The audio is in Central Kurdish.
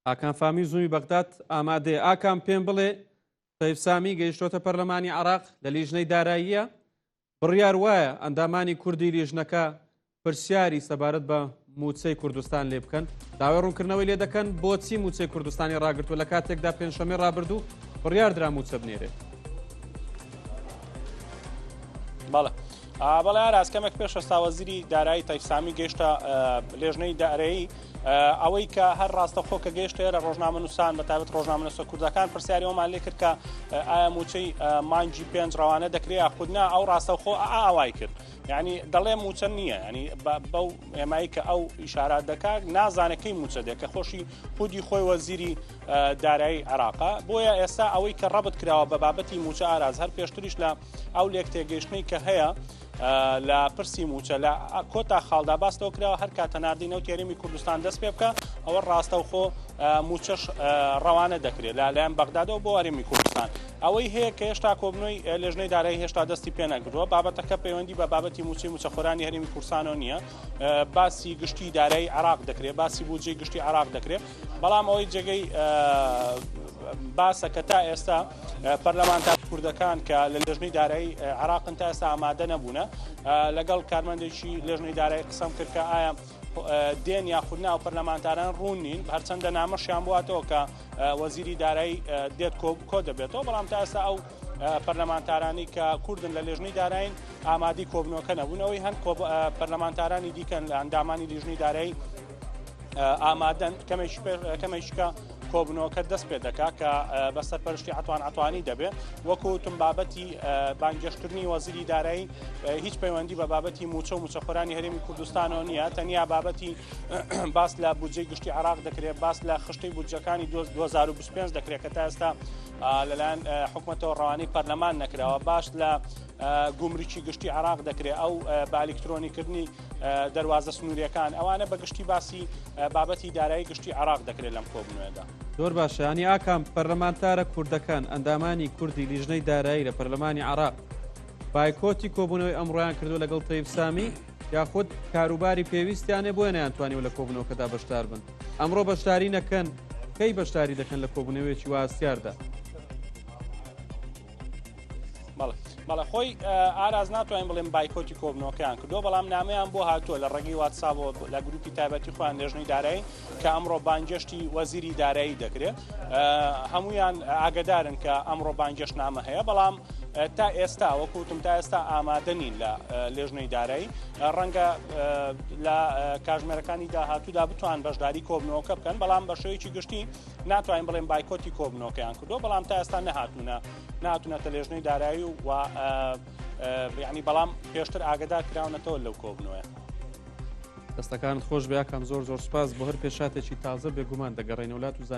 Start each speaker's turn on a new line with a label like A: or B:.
A: ئاکام فامی زوومی بەغداد ئامادەیە. ئاکام پێم بڵێ تەیف سامی گەیشتۆتە پەرلەمانی عراق لە لیژنەی داراییە بڕیار وایە ئەندامانی کوردی لیژنەکە پرسیاری سەبارەت بە مووچەی کوردستان لێ بکەن داوای ڕوونکردنەوەی لێ دەکەن بۆچی مووچەی کوردستانی ڕاگرتووە لە کاتێکدا پێنجشەممەی ڕابردوو بڕیاردرا مووچە بنێرێت.
B: بەڵێ بەڵێ ئاراز کەمێک پێش ئێستا وەزیری دارایی تەیف سامی گەیشتە لێژنەی دارایی ئەوەی کە هەر ڕاستەخۆ کە گەیشتە لە ڕۆژنامەنووسان بە تایبەت ڕۆژنامەنووسە کوردەکان پرسیاری ئەومان لێ کرد کە ئایا مووچەی مانگی پێنج ڕەوانە دەکرێ یاخود نا ئەو ڕاستەخۆ ئاوای کرد یعنی دەڵێ مووچە نییە ینی بەو ئێمایی کە ئەو ئیشارات دەکات نازانەکەی مووچە دێ کە خۆشی خودی خۆی وەزیری دارایی عراقا بۆیە ئێستا ئەوەی کە ڕەبت کراوە بە بابەتی مووچە ئاراز هەر پێشتریش لە ئەو لێک تێگەیشتنەی کە هەیە لە پرسی موچە لە کۆتا خاڵدا باستەوە کراوە هەر کاتە ناردی نەوتی هەرێمی کوردستان دەست پێ بکە ئەوە ڕاستەوخۆ موچەش ڕەوانە دەکرێت لە لایەن بەغدادەوە بۆ هەرێمی کوردستان ئەوەی هەیە کە هێشتا کۆبنەوەی لێژنەی دارایی هێشتا دەستی پێ نەکردووە بابەتەکە پەیوەندی بە بابەتی موچەی موچەخۆرانی هەرێمی کوردستانەوە نییە باسی گشتی دارایی عراق دەکرێت باسی بودجەی گشتی عراق دەکرێت بەڵام ئەوەی جێگەی باسە کە تا ئێستا پەرلەمانتار کوردەکان کە لە لێژنەی دارایی عراقن تا ئێستا ئامادە نەبوونە لەگەڵ کارمەندێکی لێژنەی دارایی قسەم کرد کە ئایا دێن یاخود ناو پەرلەمانتاران ڕوون نین هەرچەندە نامەشیان بواتەوە کە وەزیری دارایی دێت کۆ دەبێتەوە بەڵام تا ئێستا ئەو پەرلەمانتارانی کە کوردن لە لێژنەی دارایین ئامادەی کۆبنەوەکە نەبوون ئەوەی هەن پەرلەمانتارانی دیکەن لە ئەندامانی لیژنەی دارایی ئامادەن کەمێکیکە کۆبنەوەکە دەست پێ دەکا کە بە سەرپەرشتی عتوان عتوانی دەبێت وەکو وتم بابەتی بانگێشتکردنی وەزیری دارایی هیچ پەیوەندی بە بابەتی موچە و موچەخۆرانی هەرێمی کوردستانەوە نییە تەنیا بابەتی باس لە بودجەی گشتی عراق دەکرێت باس لە خشتەی بودجەکانی 2025 دەکرێت کە تا ئێستا لەلایەن حکومەتەوە ڕەوانەی پەرلەمان نەکراوە باش لە گومرکی گشتی عراق دەکرێت ئەو بە ئەلیکترۆنیکردنی دەروازە سنووریەکان ئەوانە بە گشتی باسی بابەتی دارایی گشتی عراق دەکرێت لەم کۆبوونەوەدا.
A: زۆر باشە ینی ئاکام پەرلەمانتارە کوردەکان ئەندامانی کوردی لیژنەی دارایی لە پەرلەمانی عراق بایکۆتی کۆبوونەوەی ئەمڕۆیان کردو لەگەڵ تەیف سامی یاخود کاروباری پێویستیانێ بۆیە نەیانتوانیوە لە کۆبوونەوەکەدا بەشدار بن ئەمڕۆ بەشداری نەکەن کەی بەشداری دەکەن لە کۆبوونەوەیەکی وا هەستیاردا؟
B: بەڵێ خۆی ئاراز ناتوانین بڵێم بایکۆتی کۆبنەوەکەیان کردووە بەڵام نامەیان بۆ هاتووە لە ڕێگەی واتساپەوە لە گروپی تایبەتی خۆیان لێژنەی دارایی کە ئەمڕۆ بانگێشتی وەزیری دارایی دەکرێت هەمویان ئاگدارن کە ئەمڕۆ بانگێشت نامە هەیە بەڵام تا ئێستا وەکوتم تا ئێستا ئامادە نین لە لێژنەی دارایی ڕەنگە لە کاژمێرەکانی داهاتوودا بتوان بەشداری کۆبنەوەکە بکەن بەڵام بە شێوەیەکی گشتی ناتوانین بڵێن بایکۆتی کۆبنەوەکەیان کردو بەڵام تا ئێستا نەهاتوونە ناتونەتە لێژنەی دارایی و یعنی بەڵام پێشتر ئاگدار کراونەتەوە لەو کۆبنەوەیە.
A: دەستەکانت خۆش بێ ئاکام زۆر زۆر سوپاس بۆ هەر پێشاتێکی تازە بێگومان دەگەڕێنەوە لات و زانیاری.